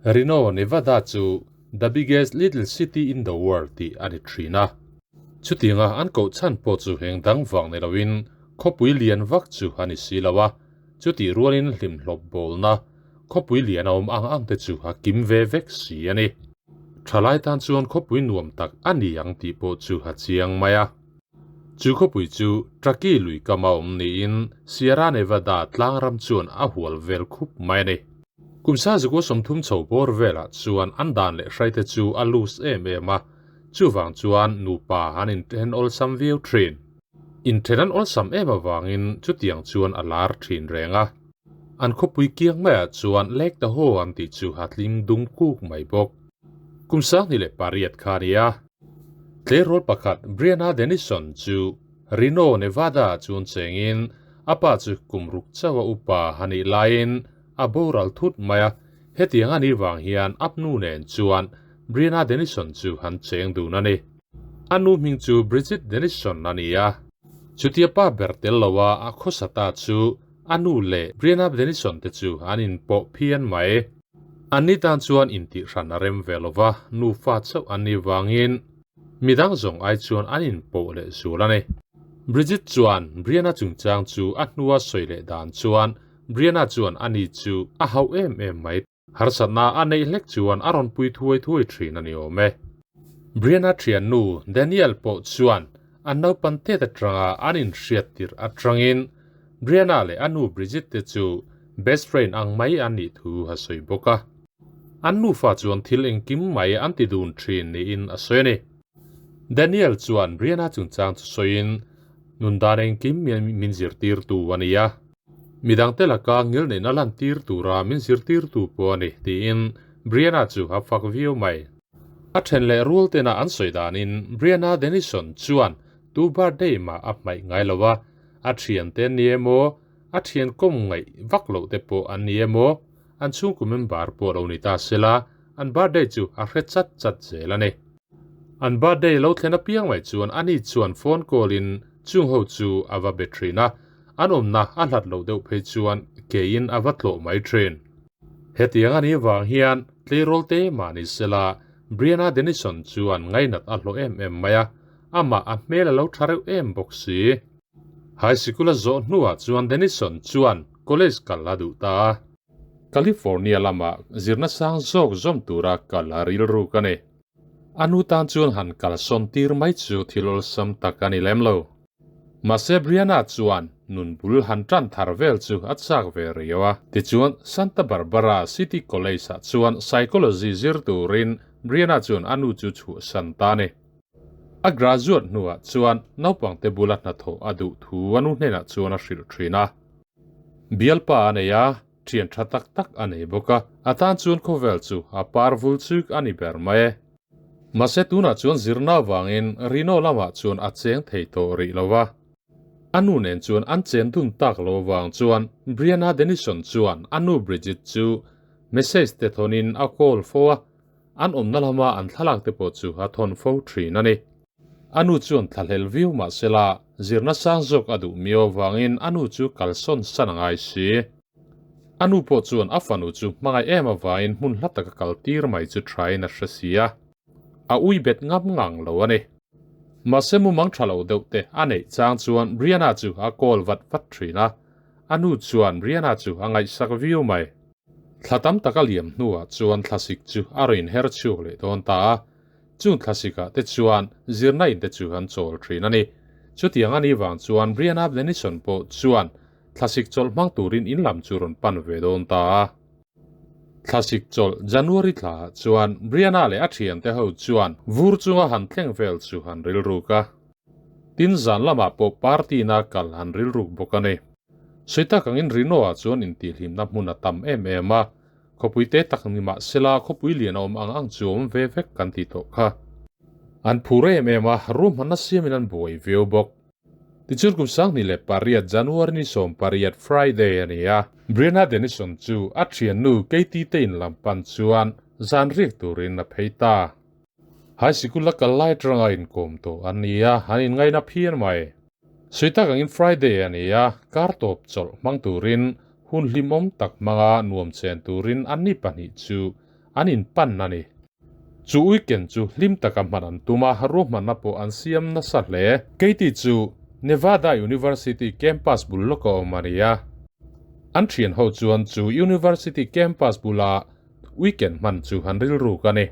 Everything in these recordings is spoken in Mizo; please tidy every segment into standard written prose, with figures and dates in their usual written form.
Reno, Nevada chu The biggest little city in the world tih a ni thin a. Chutianga an koh chhan pawh chu eng dang vang ni loin khawpui lian vak chu a ni si lo a, chutih rualin hlimhlawp bawlna khawpui lian a awm ang ang te chu a kim ve vek si a ni. Thalai tan chuan khawpui nuam tak a ni ang tih pawh chu a chiang mai a. Chu khawpui chu Truckee lui kama awm niin Sierra Nevada tlangram chuan a hual vel khup mai a ni. Kum sazukua 30 chho bawr velah chuan an dan leh hraite chu a loose em em a, chuvang chuan nupa an inthen awlsam viau thin. Inthen an awlsam em avangin chutiang chuan a lar thin reng a. An khawpui kiang maiah chuan Lake Tahoe an tih chu a tling dung kuk mai bawk. Kum 2008 kha a ni a. Tleirawl pakhat Brianna Dennison chu Reno, Nevada-ah chuan chengin a pa chu kum ruk chauha upa a nih laiin a boral thut mai a. Hetiang a nih vang hian a nu nen chuan Brianna Dennison chu an cheng dun a ni. A nu hming chu Bridget Dennison a ni a. Chutia pa ber tel loa a khawsa ta chu a nu leh Brianna Dennison te chu an inpawh phian mai. Anni tan chuan intih hran a rem ve lova, nufa chauh an nih vangin midang zawng ai chuan an inpawh leh zual a ni. Bridget chuan Brianna chungchang chu a hnua sawi leh dan chuan Brianna chuan ani chu a hauh em em mai. Harsatna a neih hlek chuan a rawn pui thuai thuai thin a ni awm e. Brianna thiannu Daniel pawh chuan an naupan tet atanga an inhriat tirh atangin Brianna leh a nu Bridget te chu best friend ang mai an nih thu a sawi bawk a. An nufa chuan thil engkim mai an ti dun thin niin a sawi a ni. Daniel chuan Brianna chungchang chu sawiin, Nundan engkim min zirtirtu a ni a. Midangte laka ngilneihna lantir tura min zirtirtu pawh a ni, tiin Brianna chu a fak viau mai. A then leh rual tena an sawi danin Brianna Dennison chuan tu birthday mah a hmaih ngai lo a, a thiante an ni emaw, a thian kawm ngaih vak loh te pawh an ni emaw, an chhungkaw member pawh lo ni ta sela, an birthday chu a hre chat chat zel a ni. An birthday lo thlen apiang mai chuan ani chuan phone call in chung ho chu a va be thin a, an awmna a hlat loh deuh phei chuan keiin a va tlawh mai thin. Hetiang a nih vang hian tleirawl te mah ni sela Brianna Dennison chuan ngainat a hlawh em em mai a, amah a hmel a lo tha reuh em bawk si. High sikul a zawh hnuah chuan Dennison chuan college kal a duh ta a. California lama zirna sang zawk zawm tura kal a rilruk a ni. A nu tan chuan han kalsawn tir mai chu thil awlsam tak a ni lem lo. Mahse Brianna chuan nun bul han tan thar vel chu a chak ve riau a. Tichuan Santa Barbara City College-ah chuan Psychology zir turin Brianna chuan a nu chu chhuahsan ta a ni. A graduate hnuah chuan naupangte bula hnathawh a duh thu a nu hnenah chuan a hrilh thin a. Bialpa a nei a, thian tha tak tak a nei bawk a, a tan chuan khawvel chu a par vul chuk a ni ber mai e. Mahse tunah chuan zirna avangin Rino lamah chuan a cheng thei tawh rih lo va. A nu nen chuan an chen dun tak lo avang chuan Brianna Dennison chuan a nu Bridget chu message te thawnin a call fo a, An awmna lama an thlalak te pawh chu a thawn fo thin a ni. A nu chuan thlahlel viau mah sela, zirna sang zawk a duh miau avangin a nu chu kalsawn san a ngai si. A nu pawh chuan a fanu chu hmangaih em avangin hmun hla taka kal tir mai chu thain a hre si a, a ui bet ngam ngang lo a ni. Mahse mumang tha lo deuh te a neih chang chuan Brianna chu a call vat vat thin a, a nu chuan Brianna chu a ngaihsak viau mai. Thla tam tak a liam hnuah chuan thlasik chu a rawn inher chhuak leh dawn ta a, chung thlasikah te chuan zirna in te chu an chawl thin a ni. Chutiang a nih vang chuan Brianna Dennison pawh chuan thlasik chawlh hmang turin in lam chu rawn pan ve dawn ta a. Thlasik chawlh January thlaah chuan Brianna leh a thiante ho chuan vur chunga han thleng vel chu han rilruk a. Tin zan lamah pawh party na kal han rilruk bawk a ni. Sawi tak angin Rino-ah chuan intihhlimna hmun a tam em em a, khawpui te tak ni mah sela khawpui lian a awm ang ang chu awm ve vek kan tih tawh kha. An phur em em a, ruahmanna siamin an buai viau bawk. Tichuan kum 2008 January ni 18 Friday a ni a, Brianna Dennison chu a thiannu Katie te in lam pan chuan zan riak turin a phei ta. High sikul a kal lai atanga inkawm tawh an ni a, an inngaina phian mai. Sawi tak angin Friday a ni a, kar tawp chawlh hmang turin hun hlimawm tak hmanga nuam chen turin anni pahnih chu an inpan a ni. Chu weekend chu hlim taka hman an tum a, ruahmanna pawh an siam nasa hle. Katie chu Nevada University campus bul lawka awm a ni a. An thian ho chuan chu University campus bula weekend hman chu an rilruk a ni.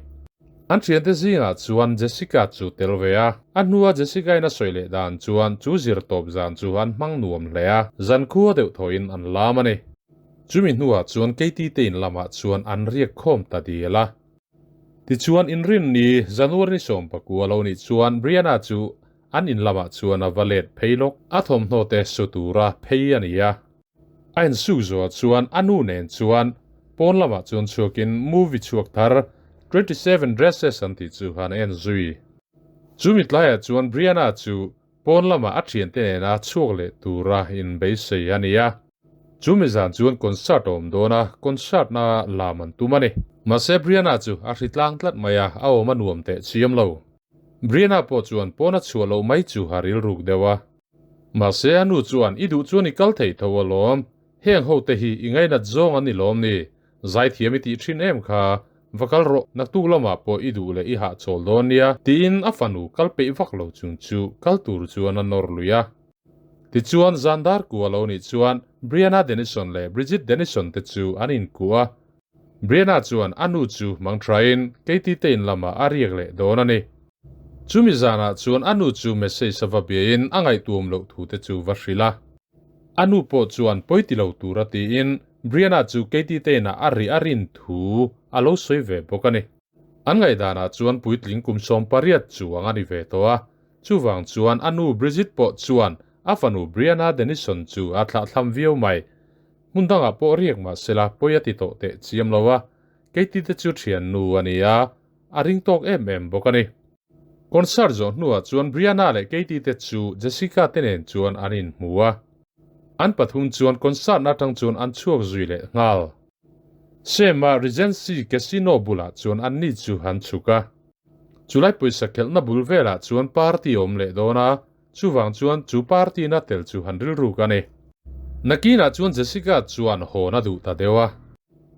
An thiante zingah chuan Jessica chu tel ve a. A hnua Jessica-in a sawi leh dan chuan chu zirtawp zan chu an hmang nuam hle a, zan khua deuh thawhin an lam a ni. Chumi hnuah chuan Katie te in lamah chuan an riak khawm ta dial a. Tichuan inrinni January ni 19 lo nih chuan Brianna chu an in lamah chuan a va let phei lawk. A thawmhnaw te su tura phei a ni a. A insuk zuah chuan a nu nen chuan pawn lamah chuan chhuakin movie chhuak thar 27 Dresses an tih chu han en zui. Chumi tlaiah chuan Brianna chu Pawn lamah a thiante nena chhuak leh tura inbeisei a ni a. Chu mizan chuan concert a awm dawn a, concert na lam an tum a ni. Mahse Brianna chu a hri tlang tlat mai a, a awm a nuam teh chiam lo. Brianna pawh chuan pawn a chhuah loh mai chu a rilruk deuh a. Mahse a nu chuan i duh chuan i kal thei tho alawm, heng ho te hi i ngainat zawng an ni lawm ni, Zaithiam i tih thin em kha, va kal rawh, naktuk lamah pawh i duh leh i hahchawl dawn nia, tiin a fanu kal peih vak lo chung chu kal tur chuan a nawr lui a. Tichuan zan dar ku a lo nih chuan Brianna Denison leh Bridget Denison te chu an inkuh a. Brianna chuan a nu chu mang thain Katie te in lamah a riak leh dawn a ni. Chumi zanah chuan a nu chu message a va biain a ngaihtuam loh thu te chu va hrilh a. A nu pawh chuan pawi ti lo tura tiin Brianna chu Katie te inah a ri a rin thu a lo sawi ve bawk a ni. An ngaihdanah chuan puitling kum 18 chuang a ni ve tawh a, chuvang chuan a nu Bridget pawh chuan a fanu Brianna Denison chu a thlahthlam viau mai. Hmun dangah pawh riak mah sela pawi a ti tawh teh chiam lo a, Katie te chu thiannu a ni a, a ring tawk em em bawk a ni. Concert zawh hnuah chuan Brianna leh Katie te chu Jessica te nen chuan an inhmu a. An pathum chuan concert na atang chuan an chhuak zui leh nghal. Sema Regency Casino bulah chuan anni chu an chhuk a. Chulai pawisa khelhna bul velah chuan party a awm leh dawn a, chuvang chuan chu party na tel chu han rilruk a ni. Nakinah chuan Jessica chuan hawn a duh ta deuh a.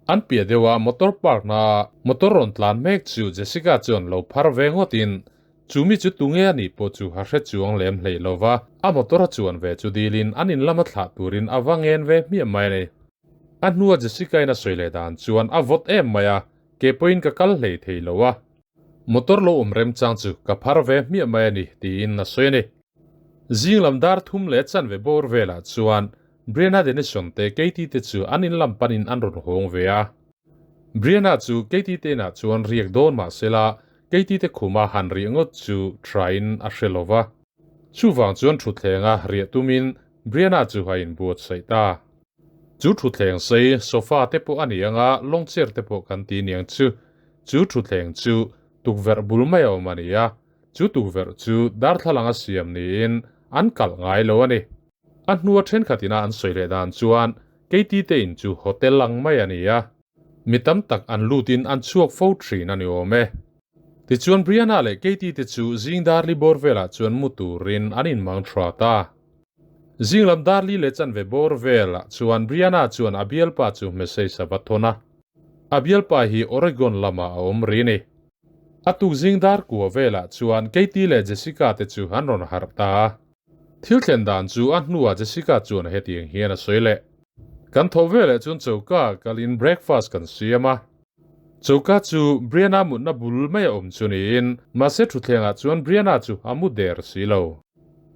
An piah deuha motor park na motor rawn tlan mek chu Jessica chuan lo phar ve ngawtin chu mi chu tunge a nih pawh chu a hre chuang lem hleih lova, a motor a chuan ve chu dilin an in lama thlah turin a va ngen ve hmiah mai a ni. A hnua Jessica in a sawi leh dan chuan a vawt em mai a, ke pawhin ka kal hlei thei lo a. Motor lo awm remchang chu ka phar ve hmiah mai a ni tiin a sawi a ni. Zing lam dar thum leh chanve bawr velah chuan Brianna Denison te Katie te chu an in lam panin an rawn hawng ve a. Brianna chu Katie te inah chuan riak dawn mah sela Katie te khuma han riah ngawt chu thain a hre lo va. Chuvang chuan thuthlenga riah tumin Brianna chu a inbuatsaih ta. Chu thutthleng sei, sofa te pawh a ni ang a, long chair te pawh kan ti niang chu. Chu thutthleng chu tukverh bul mai a awm a ni a, chu tukverh chu darthlalang a siam niin an kalh ngai lo a ni. A hnua thenkhat ina an sawi leh dan chuan Katie te in chu hotel ang mai a ni a, mi tam tak an lutin an chhuak fo thin a ni awm e. Tichuan Brianna leh Katie te chu zing darli bawr velah chuan mu turin an inmang tha ta. Zinglam darli leh chanve bawr velah chuan Brianna chuan a bialpa chu message a va thawn a. A bialpa hi Oregon lamah a awm ri ni. A tuk zing dar kua velah chuan Katie leh Jessica te chu an rawn harh ta a. Thil thlen dan chu a hnuah Jessica chuan hetiang hian a sawi leh. Kan thawh veleh chuan choka kalin breakfast kan siam a. Choka chu Brianna mutna bul mai a awm chu niin, mahse thutthlengah chuan Brianna chu a mu der si lo.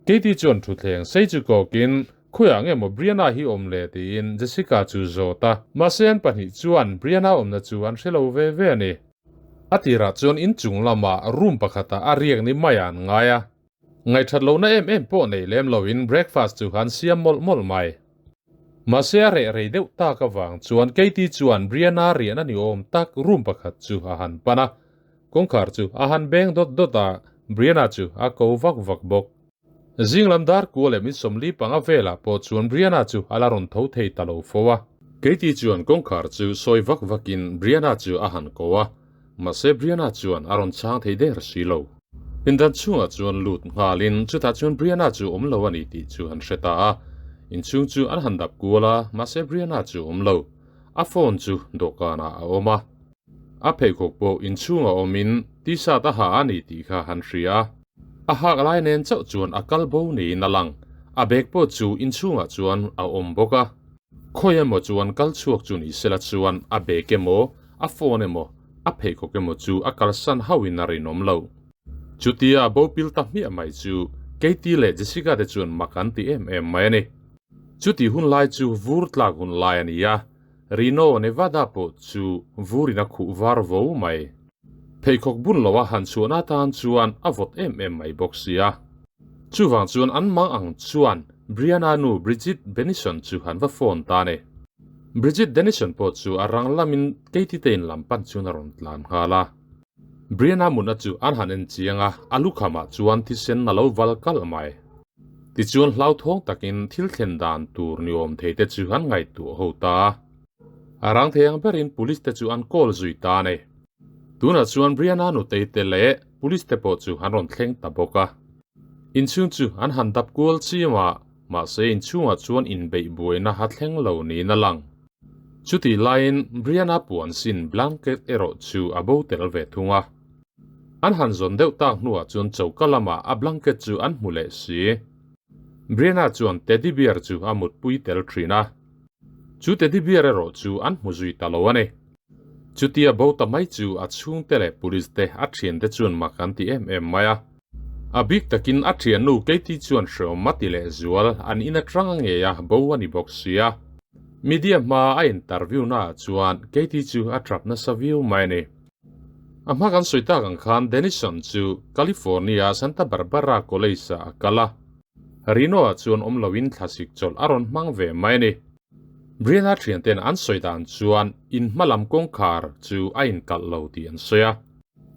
Katie chuan thutthleng sei chu kawkin, Khawiah nge maw Brianna hi awm le? tiin Jessica chu zawt a. Mahse an pahnih chuan Brianna awmna chu an hre lo ve ve a ni. A tirah chuan inchung lamah room pakhatah a riak ni maiah an ngai a. Ngaihthat lohna em em pawh nei lem loin breakfast chu han siam mawlh mawlh mai. Mahse a reh rei deuh tak avang chuan Katie chuan Brianna riahna ni awm tak room pakhat chu a han pan a, kawngkhar chu a han beng dawt dawt a, Brianna chu a ko vak vak bawk. Zinglam dar kua leh min 45 velah pawh chuan Brianna chu a la rawn tho thei ta lo fo a. Katie chuan kawngkhar chu sawi vak vakin Brianna chu a han ko a, mahse Brianna chuan a rawn chhang thei der si lo. Pindan chhungah chuan lut nghalin chutah chuan Brianna chu awm lo a ni tih chu an hre ta a. Inchhung chu an han dap kual a, mahse Brianna chu awm lo. A phone chu dawhkanah a awm a. A pheikhawk pawh inchhungah awmin T-shirt a ha a ni tih kha han hria a. A hak lai nen chauh chuan a kal bo niin a lang. A bag pawh chu inchhungah chuan a awm bawk a. Khawi emaw chuan kal chhuak chu ni sela chuan a bag emaw, a phone emaw, a pheikhawk emaw chu a kalsan hauhin a rinawm lo. Chutia a bo pil ta hmiah mai chu Katie leh Jessica te chuan mak an ti em em mai a ni. Chuti hun lai chu vur tlak hun lai a ni a, Reno, Nevada pawh chu vurin a khuh var vo mai. Pheikhawk bun loa han chhuahna atan chuan a vawt em em mai bawk sia. Chuvang chuan an mang ang chuan Brianna nu Bridget Benison chu han va phone ta a ni. Bridget Denison pawh chu a rang lamin Katie te in lam pan chuan a rawn tlan nghal a. Brianna mutna chu an han en chiang a, a lukhamah chuan thisen a lo val kalh mai. Tichuan hlauthawng takin thil thlen dan tur ni awm thei te chu an ngaihtuah ho ta a. A rang thei ang berin police te chu an call zui ta a ni. Tunah chuan Brianna nutei te leh police te pawh chu an rawn thleng ta bawk a. Inchhung chu an han dap kual chiam a, mahse inchhungah chuan inbeih buaina a thleng lo niin a lang. Chutih laiin Brianna puan sin blanket erawh chu a bo tel ve thung a. An han zawn deuh tak hnuah chuan choka lamah a blanket chu an hmu leh si. Brianna chuan teddy bear chu a mutpui tel thin a. Chu teddy bear erawh chu an hmu zui ta lo a ni. Chutia bo ta mai chu a chhungte leh police te a thiante chuan mak an ti em em mai a. A bik takin a thiannu Katie chuan hreawm a ti leh zual, an in atang a ngei a, bo a ni bawk sia. Media hma a interview naah chuan Katie chu a trap nasa viau mai a ni. A hma kan sawi tak ang khan Denison chu California Santa Barbara College ah a kal a. Reno-ah chuan awm loin thlasik chawlh a rawn hmang ve mai a ni. Brianna thianten an sawi dan chuan in hma lam kawngkhar chu a inkalh lo tih an sawi a.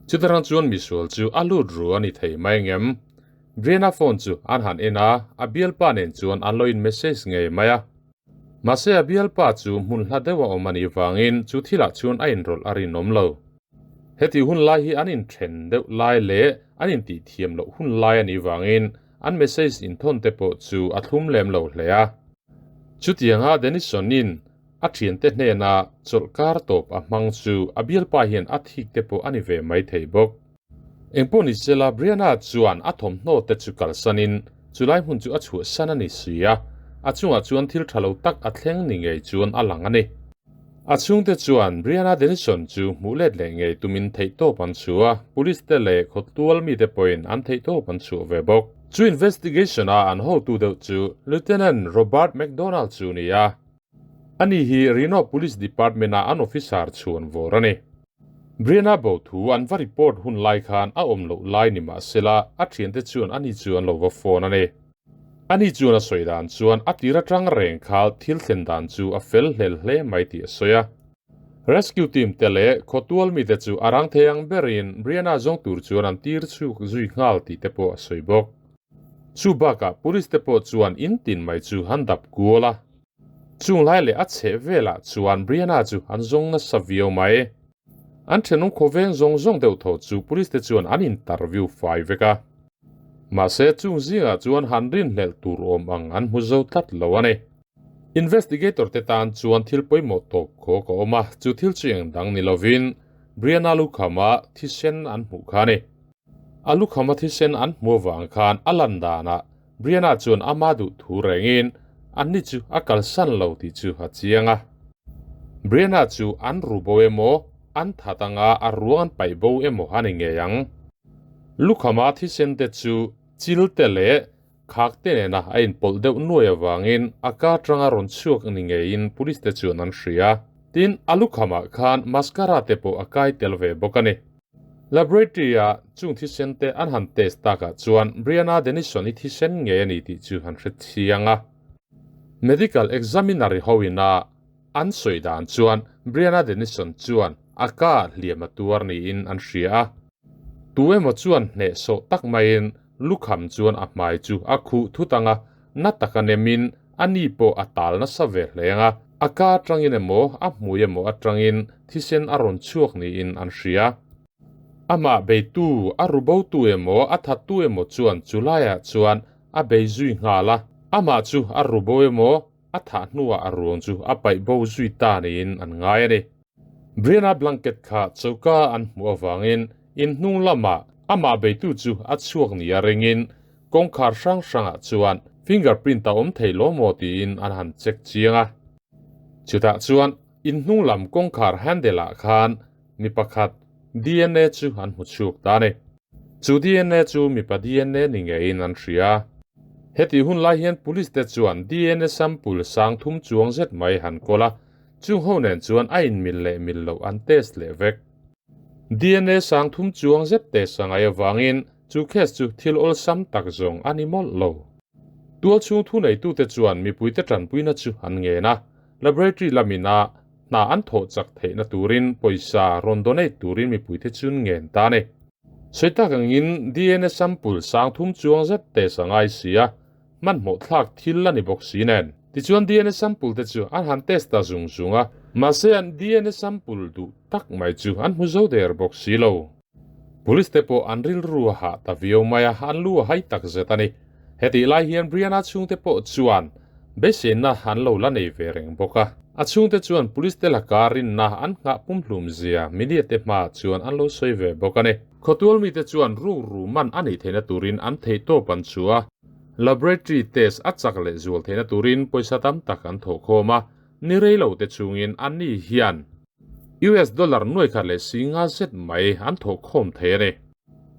Chutarang chuan misual chu a lut ru a ni thei mai ngem. Brianna phone chu an han en a, a bialpa nen chuan an lo in message ngei mai a. Mahse a bialpa chu hmun hla deuh a awm a nih vangin chu thilah chuan a inrawlh a rinawm lo. Heti hun lai hi an inthen deuh lai leh an intihthiam loh hun lai a nih vangin an message inthawn te pawh chu a thlum lem lo hle a. Chutianga Denison-in a thiante hnena chawlhkar tawp a hmang chu a bialpa hian a thik te pawh a ni ve mai thei bawk. Engpawh ni sela Brianna chuan a thawmhnaw te chu kalsanin chulai hmun chu a chhuahsan a ni si a, a chungah chuan thil tha lo tak a thleng ni ngei chuan a lang a ni. A chhungte chuan Brianna Denison chu hmuh let leh ngei tumin theihtawp an chhuah a, police te leh khawtual mite pawhin an theihtawp an chhuah ve bawk. Chu investigation a an hotu deuh chu Lieutenant Robert McDonald chu ni a, ani hi Reno Police Department a an officer chhuan vawr a ni. Brianna bo thu an va report hun lai khan a awm loh lai ni mahsela a thiante chuan ani chu an lo va phone a ni. Ani chuan a sawi dan chuan a tir atang reng kha thil thlen dan chu a fel hlel hle mai tih a sawi a. Rescue team te leh khawtual mite chu a rang thei ang berin Brianna zawng tur chuan an tir chhuk zui nghal tih te pawh a sawi bawk. Chu bakah police te pawh chuan in tin mai chu an dap kual a. Chung lai leh a chheh velah chuan Brianna chu an zawng nasa viau mai. An thenawm khawveng zawng zawng deuh tho chu police te chuan an interview fai vek a. Mahse chung zingah chuan han rinhlelh tur awm ang an hmu zo tlat lo a ni. Investigator te tan chuan thil pawimawh tawp khawk a awm a, chu thil chu eng dang ni lovin Brianna lukhama thisen an hmuh kha a ni. A lukhama thisen an hmuh avang khan a lan danah Brianna chuan ama duh thu rengin anni chu a kalsan lo tih chu a chiang a. Brianna chu an ru bo emaw, an that anga a ruang an paih bo emaw a ni ngei ang. Lukhama thisen te chu chil te leh khak te nena a inpawlh deuh nuai avangin a ka atanga rawn chhuak ni ngeiin police te chuan an hria. Tin, a lukhamah khan mascara te pawh a kai tel ve bawk a ni. Laboratory-ah chung thisen te an han test takah chuan Brianna Denison-i thisen ngei a ni tih chu han hre thiang a. Medical examiner-i hoin-a an sawi dan chuan Brianna Denison chuan a ka hliam a tuar niin an hria a. Tu emaw chuan hnehsawh tak maiin lukham chuan a hmai chu a khuh thut ang a, na taka nemin a ni pawh a tal nasa ve hleng a, a ka atangin emaw a hmui emaw atangin thisen a rawn chhuak niin an hria. Amah beitu, a rubotu emaw a thattu emaw chuan chu laiah chuan a bei zui nghal a, amah chu a rubo emaw a thah hnuah a ruang chu a paih bo zui ta niin an ngai a ni. Brianna blanket kha choka an hmuh avangin in hnung lamah amah beitu chu a chhuak nia ringin kawngkhar hrang hrangah chuan fingerprint a awm thei lo maw tiin an han check chiang a. Chutah chuan in hnung lam kawngkhar handle ah khan mi pakhat DNA chu an hmu chhuak ta a ni. Chu DNA chu mipa DNA ni ngeiin an hria. Hetih hun lai hian police te chuan DNA sample sang thum chuang zet mai han kawl a, chung ho nen chuan a inmil leh mil loh an test leh vek. DNA sang thum chuang zet test a ngai avangin chu case chu thil awlsam tak zawng a ni mawlh lo. Tual chhung thuneitute chuan mipuite tanpuina chu an ngen a, laboratory lamin a Hna an thawh chak theihna turin pawisa rawn donate turin mipuite chu ngen ta a ni. Sawi tak angin DNA sample sang thum chuang zet test a ngai si a, hmanhmawh thlak thil a ni bawk si nen. Tichuan DNA sample te chu an han test ta zung zung a, mahse an DNA sample duh tak mai chu an hmu zo der bawk si lo. Police te pawh an rilru a hah ta viau mai a, an lu a hai tak zet a ni. Hetih lai hian Brianna chhungte pawh chuan beiseina an lo la nei ve reng bawk a. A chhungte chuan police te laka rinna an nghah pumhlum zia media te hmaah chuan an lo sawi ve bawk a ni. Khawtual mite chuan rukru man a nih theihna turin an theihtawp an chhuah a, laboratory test a chak leh zual theihna turin pawisa tam tak an thawhkhawm a, ni rei lo te chungin anni hian US dollar nuai khat leh si nga zet mai an thawh khawm thei a ni.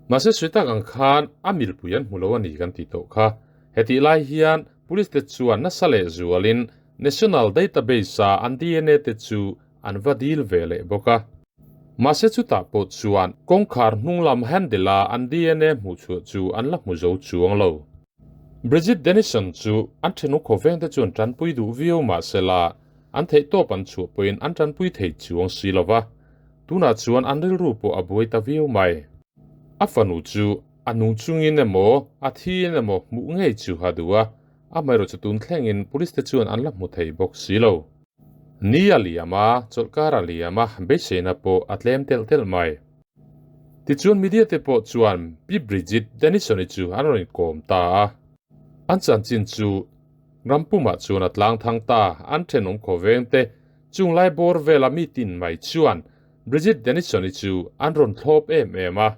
Mahse sawi tak ang khan a milpui an hmu lo a ni kan tih tawh kha. Hetih lai hian police te chuan nasa leh zualin National Database a an DNA te chu an va dil ve leh bawk a. Mahse chutah pawh chuan kawngkhar hnung lam handle a an DNA hmuh chhuah chu an la hmu zo chuang lo. Bridget Denison chu an thenawm khawveng te chuan tanpui duh viau mahsela An theih tawp an chhuah pawhin an tanpui thei chuang si lo va, tunah chuan an rilru pawh a buai ta viau mai. A fanu chu a nung chungin emaw, a thiin emaw hmuh ngei chu a duh a, amaherawh chu tun thlengin police te chuan an la hmu thei bawk si lo. Ni a liam a, chawlhkar a liam a, beiseina pawh a tlem telh telh mai. Tichuan media te pawh chuan Pi Bridget Denison-i chu an rawn inkawm ta a, an chanchin chu Ram pumah chuan a tlang thang ta, an thenawm khawveng te chung lai bawr vela mi tin mai chuan Bridget Denison-i chu an rawn thlawp em em a.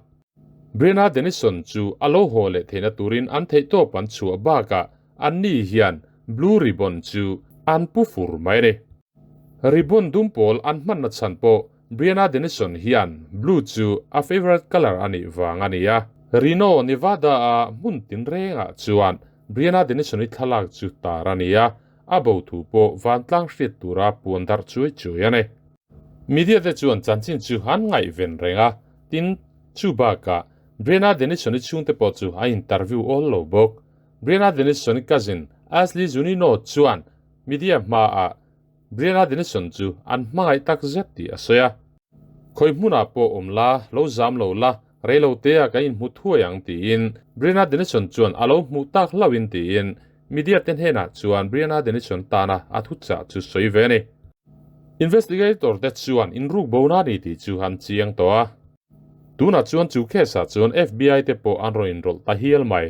Brianna Denison chu a lo haw leh theihna turin an theihtawp an chhuah bakah anni hian Blue Ribbon chu an pu fur mai a ni. Ribbon dum pawl an hmanna chhan pawh Brianna Denison hian blue chu a favourite colour a nih vang a ni a. Reno, Nevada-a hmun tinrengah chuan Brianna Denison-i thlalak chu tar a ni a, a bo thu pawh vantlang hriat tura puan darh chuai chuai a ni. Media te chuan chanchin chu an ngaihven reng a, tin, chu bakah Brianna Denison-i chhungte pawh chu a interview awl lo bawk. Brianna Denison-i cousin Ashley Zunino chuan media hmaah Brianna Denison chu an hmangaih tak zet tih a sawi a. Khawi hmunah pawh awm la, lo zam lo la, rei lo te ah kan inhmu thuai ang tiin Brianna Denison chuan a lo hmuh tak hlauhin tiin media te hnenah chuan Brianna Denison tana a thuchah chu sawi ve a ni. Investigator te chuan inruk bona a ni tih chu an chiang tawh a. Tunah chuan chu case ah chuan FBI te pawh an rawn inrawlh ta hial mai.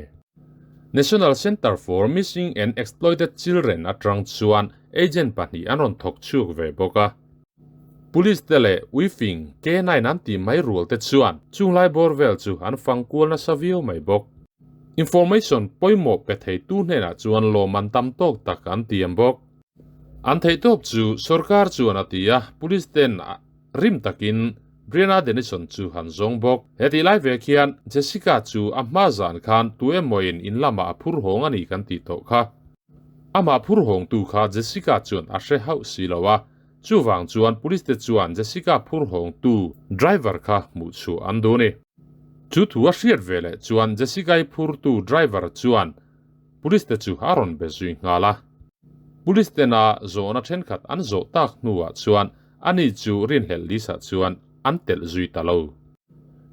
National Center for Missing and Exploited Children atang chuan agent pahnih an rawn thawk chhuak ve bawk a. Police te leh uifing K9 an tih mai rual te chuan chunglai bawr vel chu an fang kual nasa viau mai bawk. Information pawimawh pe theitu hnenah chuan lawm an tam tawk tak an tiam bawk. An theihtawp chu sorkar chuan a ti a, police ten Rim takin Brianna Denison chu han zawng bawk. He tih lai ve khian Jessica chu a hma zan khan tu emawin in lamah a phur hawng a ni kan tih tawh kha. Amah phur hawngtu kha Jessica chuan a hre hauh si lo a, chuvang chuan police te chuan Jessica phur hawngtu driver kha hmuh chhuah an duh a ni. Chu thu a hriat ve leh chuan Jessica-i phurtu driver chuan Police te chu a rawn be zui nghal a. Police tena zawhna thenkhat an zawh tak hnuah chuan ani chu rinhlelh lisa chuan an telh zui ta lo.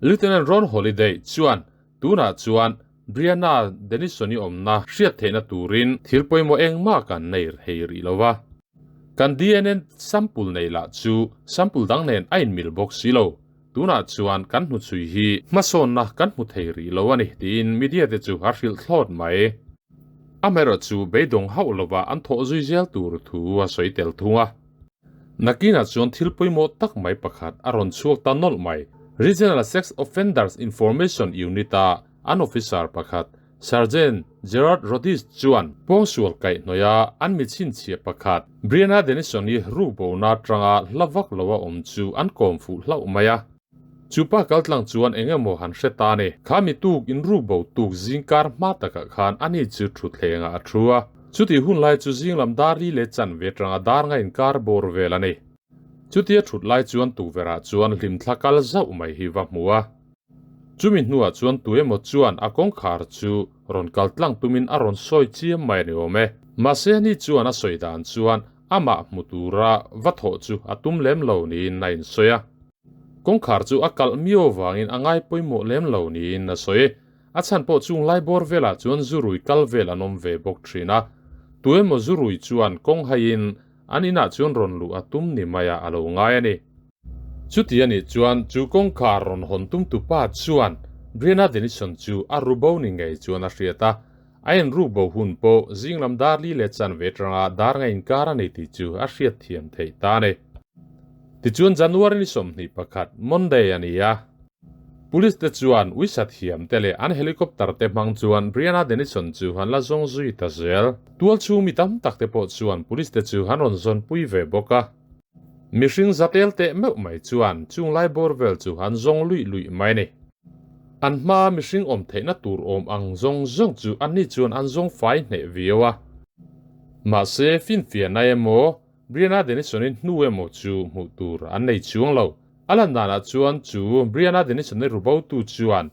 Lieutenant Ron Holiday chuan tunah chuan Brianna Denison-i awmna hriat theihna turin thil pawimawh engmah kan nei hei rih lo va. Kan DNA sample nei lah chu sample dang nen a inmil bawk si lo. Tunah chuan kan hnuchhui hi hmasawnna kan hmu thei rih lo a ni tiin media te chu a hrilh thlawt mai. Amaherawhchu beidawng hauh lova an thawh zui zel tur thu a sawi tel thung a. Nakinah chuan thil pawimawh tak mai pakhat a rawn chhuak ta nawlh mai. Regional Sex Offenders Information Unit-a an officer pakhat Sergeant Gerard Rodis chuan pawngsual kaihhnawih a an mi chhinchhiah pakhat Brianna Denison-i rukbona atanga hla vak lo a awm chu an kawm fuh hlauh mai a. Chu pa kaltlang chuan eng emaw han hre ta a ni. Kha mi tuk in rukbo tuk zingkar hma takah khan ani chu thutthlengah a thu a. Chutih hun lai chu zinglam dar li leh chanve atanga dar nga inkar bawr vel a ni. Chutia thut lai chuan tukverhah chuan hlimthla kal zauh mai hi va hmu a. Chumi hnuah chuan tu emaw chuan a kawngkhar chu rawn kal tlang tumin a rawn sawi chiam mai a ni awm e. Mahse ani chuan a sawi dan chuan amah hmu tura va thawh chu a tum lem lo niin a insawi a. Kawngkhar chu a kalh miau vangin a ngai pawimawh lem lo niin a sawi. A chhan pawh chung lai bawr velah chuan zurui kal vel an awm ve bawk thin a. Tu emaw zurui chuan kawng haiin an inah chuan rawn luh a tum ni maiah a lo ngai a ni. Chuti a nih chuan chu kawngkhar rawn hawn tumtu pa chuan Brianna Denison chu a ru bo ni ngei chuan a hriat a, a en ruk bo hun pawh zinglam dar li leh chanve atanga dar nga inkar a ni tih chu a hriat thiam theih ta a ni. Tichuan January ni 21, Monday a ni a. Police te chuan uisa thiam te leh an helicopter te hmang chuan Brianna Denison chu an la zawng zui ta zel. Tual chhung mi tam tak te pawh chuan police te chu an rawn zawnpui ve bawk a. Mihring za tel teh meuh mai chuan chung lai bawr vel chu an zawng luih luih mai a ni. An hmaa mihring awm theihna tur awm ang zawng zawng chu anni chuan an zawng fai hneh viau a. Mahse, finfiahna emaw, Brianna Denison-i hnu emaw chu hmuh tur an nei chuang lo. A lan danah chuan chu Brianna Denison-i rubotu chuan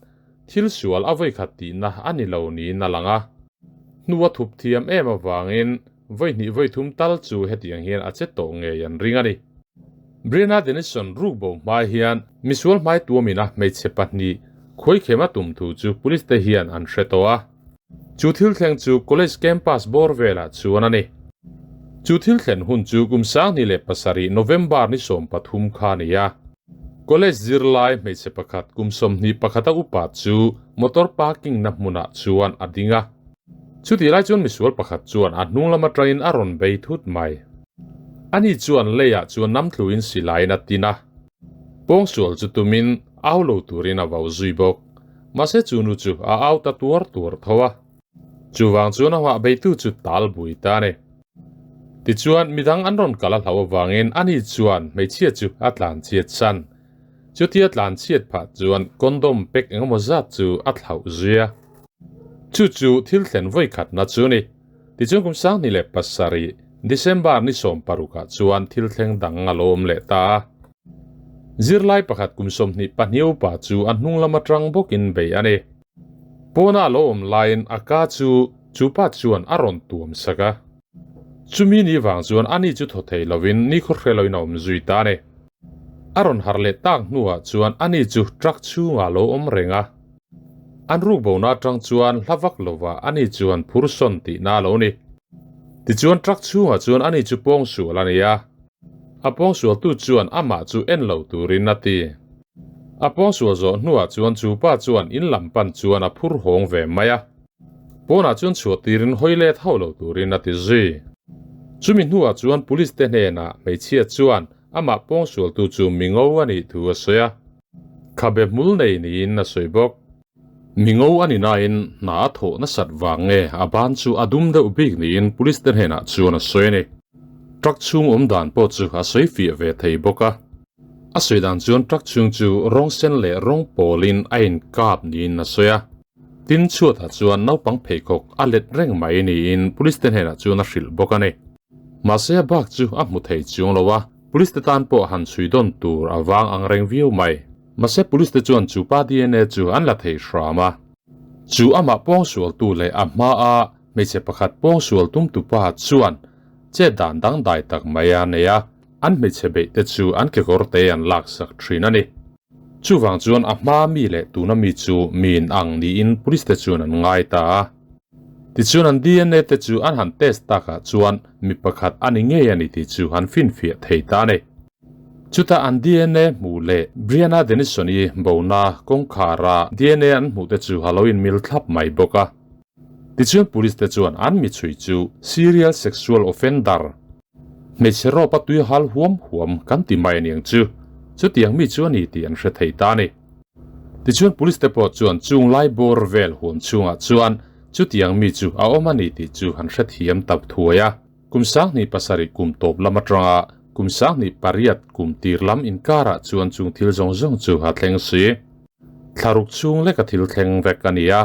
thil sual a vawikhat tihna a ni lo niin a lang a. Hnu a thup thiam em avangin Vawi hnih vawi thum tal chu hetiang hian a che tawh ngei an ring a ni. Brianna Denison rukbo hmai hian misual hmai tuamina hmeichhe pahnih khuaikhema tum thu chu police te hian an hre tawh a. Chu thil thleng chu college campus bawr velah chuan a ni. Chu thil thlen hun chu kum 2007 November ni 13 kha a ni a. College zirlai hmeichhe pakhat kum 21 a upa chu motor parking na hmunah chuan a ding a. Chutih lai chuan misual pakhat chuan a hnung lam atangin a rawn bei thut mai. Ani chuan leiah chuan namtluin silaiin a tin a. Pawngsual chu tumin au lo turin a vau zui bawk. Mahse chu nu chu a au ta tuar tuar tho a. Chuvang chuan a hmah beitu chu tal bui ta a ni. Tichuan midang an rawn kal a hlauh avangin ani chuan hmeichhia chu a tlanchhiat san. Chutia tlanchhiat phah chuan condom pack engemaw zat chu a thlauh zui a. Chu chu thil thlen vawi khatna chu a ni. Tichuan kum 2007 December ni 16 ah chuan thil thleng dang a lo awm leh ta a. Zirlai pakhat kum 22 upa chu a hnung lam atang bawkin bei a ni. Pawna a lo awm laiin a ka chu chu pa chuan a rawn tuam sak a. Chumi ni vang chuan ani chu thaw thei lovin nikhaw hre loin a awm zui ta a ni. A rawn harh leh tak hnuah chuan ani chu truck chhungah a lo awm reng a. An rukbona atang chuan hla vak lovah ani chuan phur sawn tihna a lo ni. Tichuan truck chhungah chuan ani chu pawngsual a ni a. A pawngsualtu chuan amah chu en lo turin a ti. A pawngsual zawh hnuah chuan chu pa chuan in lam pan chuan a phur hawng ve mai a. Pawnah chuan chhuah tirin hawi let hauh lo turin a ti zui. Chumi hnuah chuan police te hnenah hmeichhia chuan amah pawngsualtu chu mingo a nih thu a sawi a. Khabe hmul nei niin a sawi bawk. Mingo a ni nain hna a thawh nasat vang nge a ban chu a dum deuh bik niin police te hnenah chuan a sawi a ni. Truck chhung awm dan pawh chu a sawi fiah ve thei bawk a. A sawi dan chuan truck chhung chu rawng sen leh rawng pawlin a inkap niin a sawi a. Tin chhuatah chuan naupang pheikhawk a let reng mai niin police te hnenah chuan a hrilh bawk a ni. Mahse a bak chu a hmu thei chuang lo a, police te tan pawh han chhui dawn tur a vang ang reng viau mai. Mahse police te chuan chu pa DNA chu an la thei hram a. Chu amah pawngsualtu leh a hmaa hmeichhe pakhat pawngsual tumtu pa chuan chet dan dangdai tak mai a nei a, an hmeichhe beih te chu an kekawr te an laksak thin a ni. Chuvang chuan a hmaa mi leh tuna mi chu miin ang niin police te chuan an ngai ta a. Tichuan an DNA te chu an han test takah chuan mi pakhat a ni ngei a ni tih chu an finfiah thei ta a ni. Chutah an DNA hmuh leh Brianna Denison-i bona kawngkhara DNA an hmuh te chu a lo inmil thlap mai bawk a. Tichuan police te chuan an mi chhui chu serial sexual offender. Hmeichhe rawp a tui hal huam huam kan ti mai aniang chu. Chutiang mi chu a ni tih an hre thei ta a ni. Tichuan police te pawh chuan chung lai bawr vel huam chhungah chuan chutiang mi chu a awm a ni tih chu an hrethiam ta thuai a. Kum 2007 kum tawp lam atanga kum 2008 kum tir lam inkarah chuan chung thil zawng zawng chu a thleng si. Thlaruk chhung leka thil thleng vek a ni a.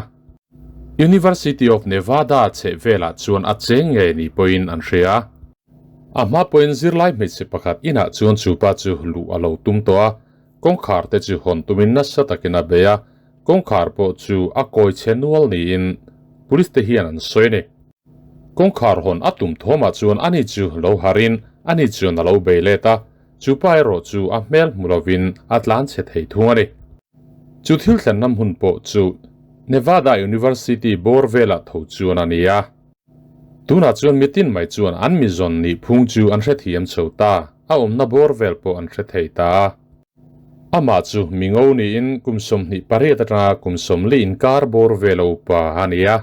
University of Nevada chheh velah chuan a cheng ngei ni pawhin an hria. A hma pawhin zirlai hmeichhe pakhat inah chuan chupa chu luh a lo tum tawh a, kawngkhar te chu hawn tumin nasa takin a bei a, kawngkhar pawh chu a kawi chhe nual niin police te hian an sawi a ni. Kawngkhar hawn a tum thawmah chuan ani chu lo harin ani chuan a lo bei let a, chupa erawh chu a hmel hmu lovin a tlan chhe thei thung a ni. Chu thil thlenna hmun pawh chu Nevada University bawr velah tho chuan a ni a. Tunah chuan mitin mai chuan an mizawn nih phung chu an hrethiam chho ta, a awmna bawr vel pawh an hre thei ta a. Amah chu mingo niin kum 28 atanga kum 40 inkar bawr vel a upa a ni a.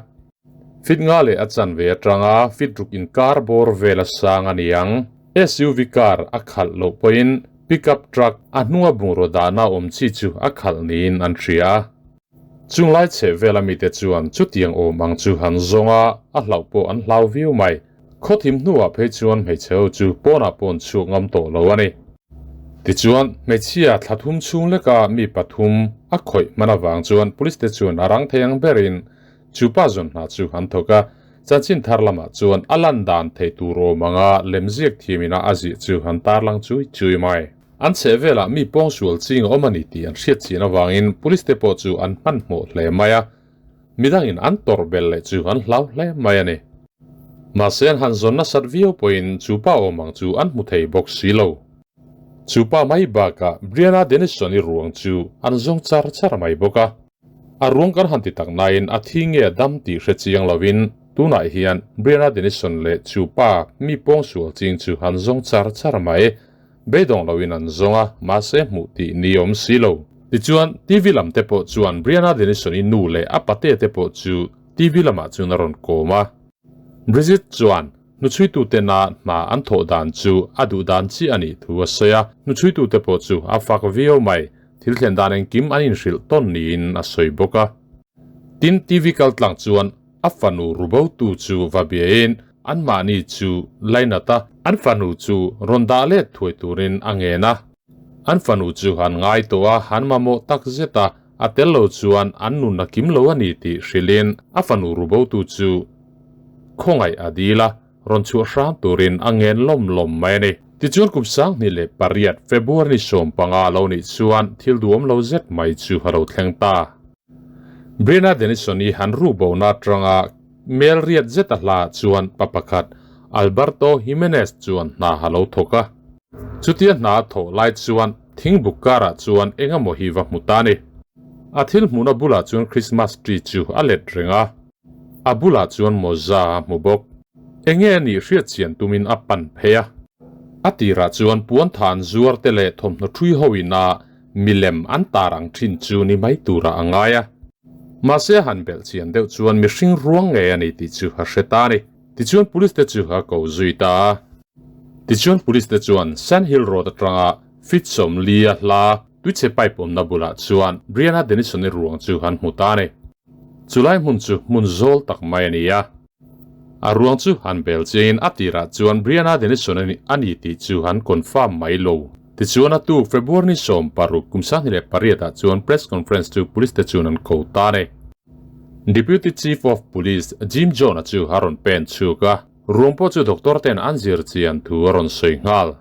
Fit nga leh a chanve atanga fit ruk inkar bawr vel a sang a ni ang. SUV car a khalh loh pawhin pickup truck a hnunga bungraw dahna awm chi chu a khalh niin an hria. Chung lai chheh vela mite chuan chutiang awm ang chu han zawng a, a hlauh pawh an hlau viau mai. Khawthim hnuah phei chuan hmeichhe ho chu pawnah pawh an chhuak ngam tawh lo a ni. Tichuan, hmeichhia thla thum chhung leka mi pathum a khawih hman avang chuan police te chuan a rang thei ang berin chu pa zawn hna chu an thawk a, chanchin thar lamah chuan a lan dan thei tur awm anga lemziak thiamina a ziah chu an tarlang chui chui mai. An chheh velah mi pawngsual ching a awm a ni tih an hriat chian avangin police te pawh chu an hmanhmawh hle mai a, midangin an tawrh belh leh chu an hlau hle mai a ni. Mahse an han zawn nasat viau pawhin chu pa awm ang chu an hmu thei bawk si lo. Chu pa mai bakah Brianna Denison-i ruang chu an zawng char char mai bawk a. A ruang kan han ti tak nain a thi nge a dam tih hre chiang lovin tunah hian Brianna Denison leh chu pa mi pawngsual ching chu an zawng char char mai. Beidawng loin an zawng a, mahse hmuh tih ni awm si lo. Tichuan, TV lam te pawh chuan Brianna Denison-i nu leh a pate te pawh chu TV lamah chuan a rawn kawm a. Brigitte chuan hnuchhuitute na hna an thawh dan chu a duh dan chiah a nih thu a sawi a, hnuchhuitute pawh chu a fak viau mai. Thil thlen dan engkim an inhrilh tawn niin a sawi bawk a. Tin, TV kaltlang chuan A fanu rubotu chu va biain anmahni chu lainat a. An fanu chu rawn dah let thuai turin a ngen a. An fanu chu an ngai tawh a, an mamawh tak zet a, a tel lo chuan an nun a kim lo a ni tih hrilhin a fanu rubotu chu khawngaih a dil a, rawn chhuah hram turin a ngen lawm lawm mai a ni. Tichuan kum 2008 February ni 15 a lo nih chuan thil duhawm lo zet mai chu a lo thleng ta. Brianna Denison-i han ru bona atanga mel riat zet a hla chuan pa pakhat Alberto Jimenez chuan hna a lo thawk a. Chutia hna a thawh lai chuan thingbuk karah chuan eng emaw hi va hmu ta a ni. A thil hmuhna bulah chuan Christmas tree chu a let reng a, a bulah chuan mawza a hmu bawk. Enge a nih hriat chian tumin a pan phei a. A tirah chuan puanthan zuar te leh thawmhnaw ṭhui ho ina Milem an tar ang thin chu ni mai turah a ngai a. Mahse a han belh chian deuh chuan mihring ruang ngei a ni tih chu a hre ta a ni. Tichuan police te chu a ko zui ta a. Tichuan police te chuan Sand Hill Road atanga feet 40 a hla tuichhe pipe awmna bulah chuan Brianna Denison-i ruang chu an hmu ta a ni. Chulai hmun chu hmun zawl tak mai a ni a. A ruang chu han bel chiangin a tirah chuan Brianna Denison a ni tih chu han confirm mai lo. Tichuan a tuk February ni 16 kum 2008 ah chuan press conference chu police te chuan an ko ta a ni. Deputy Chief of Police Jim John-a chu a rawn pen chhuk a, ruang pawh chu doctor ten an zir chian thu a rawn sawi nghal.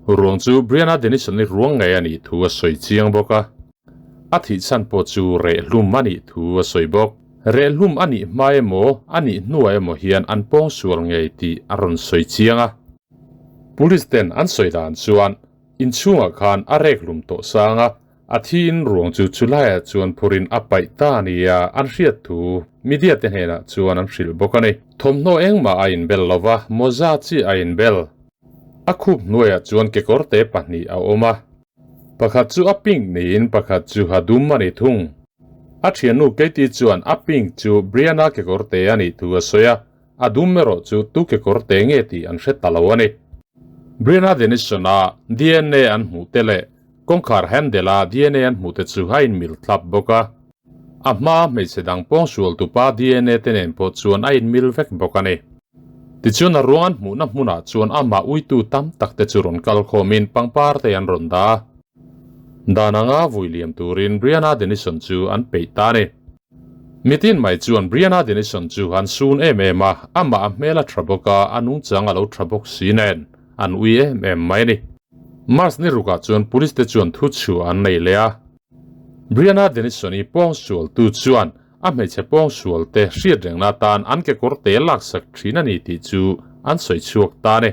Ruang chu Brianna Denison-i ruang ngei a nih thu a sawi chiang bawk a. A thih chhan pawh chu rehlum a nih thu a sawi bawk. Rehlum a nih hma emaw, a nih hnuah emaw hian an pawng sual ngei tih a rawn sawi chiang a. Police ten an sawi dan chuan inchhungah khan a reklum tawh sang a, a thiin ruang chu chulaiah chuan phurin a paih ta a nia an hriat thu media te hnenah chuan an hrilh bawk a ni. Thawmhnaw engmah a inbel lova, mawza chiah a inbel. A khup hnuaiah chuan kekawr te pahnih a awm a. Pakhat chu a pink niin pakhat chu a dum a ni thung. A thiannu Katie chuan a pink chu Brianna kekawr te a nih thu a sawi a, a dum erawh chu tu kekawr te nge tih an hre ta lo a ni. Brianna Denison-a dna an hmuh te leh kawngkhar handle-a dna an hmuh te chu a inmil thlap bawk a. A hmaa hmeichhe dang pawngsual tupa dna te nen pawh chuan a inmil vek bawk a ni. Tichuan a ruang an hmuhna hmunah chuan amah uitu tam tak te chu rawn kal khawmin pangpar te an rawn dah a. Dan anga vui liam turin Brianna Denison chu an peih ta a ni. Mitin mai chuan Brianna Denison chu an sun em em a, amah a hmel a tha bawk a, a nungchang a lo tha bawk si nen an ui em em mai a ni. March ni rukah chuan police te chuan thu chhuah an nei leh a. Brianna Denison-i pawngsualtu chuan a hmeichhe pawngsualte hriat rengna atan an kekawr te laksak thin a ni tih chu an sawi chhuak ta a ni.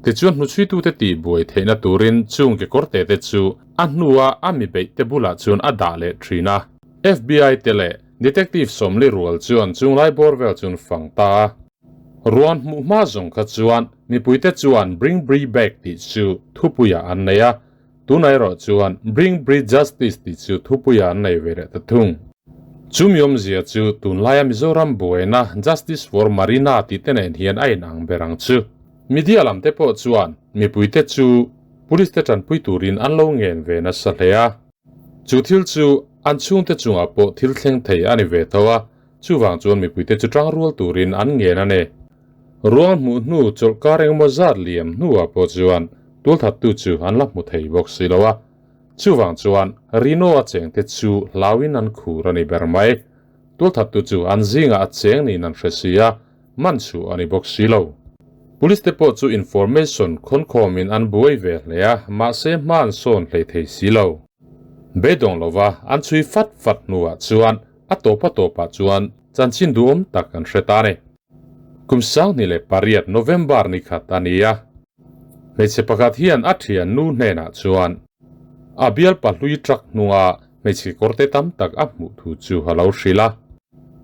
Tichuan hnuchhuitute tihbuai theihna turin chung kekawr te te chu a hnua a mi beih te bulah chuan a dah leh thin a. FBI te leh Detective sawmli rual chuan chunglai bawr vel chu an fang ta a. Ruan hmuh hma zawng kha chuan mipuite chuan Bring Brie Back tih chu thupuiah an nei a, tunah erawh chuan Bring Brie Justice tih chu thupuiah an nei ve leh ta thung. Chumi awmzia chu tunlaia Mizoram buaina Justice for Marina tih te nen hian a inang ber ang chu. Media lam te pawh chuan mipuite chu Police te tanpui turin an lo ngen ve nasa hle a. Chu thil chu an chhungte chungah pawh thil thleng thei a ni ve tho a, chuvang chuan mipuite chu tang rual turin an ngen a ni. Ruang hmuh hnu chawlhkar engemaw zat liam hnuah pawh chuan tulthattu chu an la hmu thei bawk si lo a, chuvang chuan Rino a chengte chu hlauin an khur a ni ber mai. Tulthattu chu an zingah a cheng niin an hre si a, man chu a ni bawk si lo. Police te pawh chu information khawnkhawmin an buai ve hle a, mahse hma an sawn hlei thei si lo. Beidawng lova an chhui fat fat hnuah chuan a tawp a tawpah chuan chanchin duhawm tak an hre ta a ni. Kum 2008 November ni khat a ni a, hmeichhe pakhat hian a thian nu hnenah chuan a bialpa hlui truck hnunga hmeichhe kawrte tam tak a hmuh thu chu a lo hrilh a.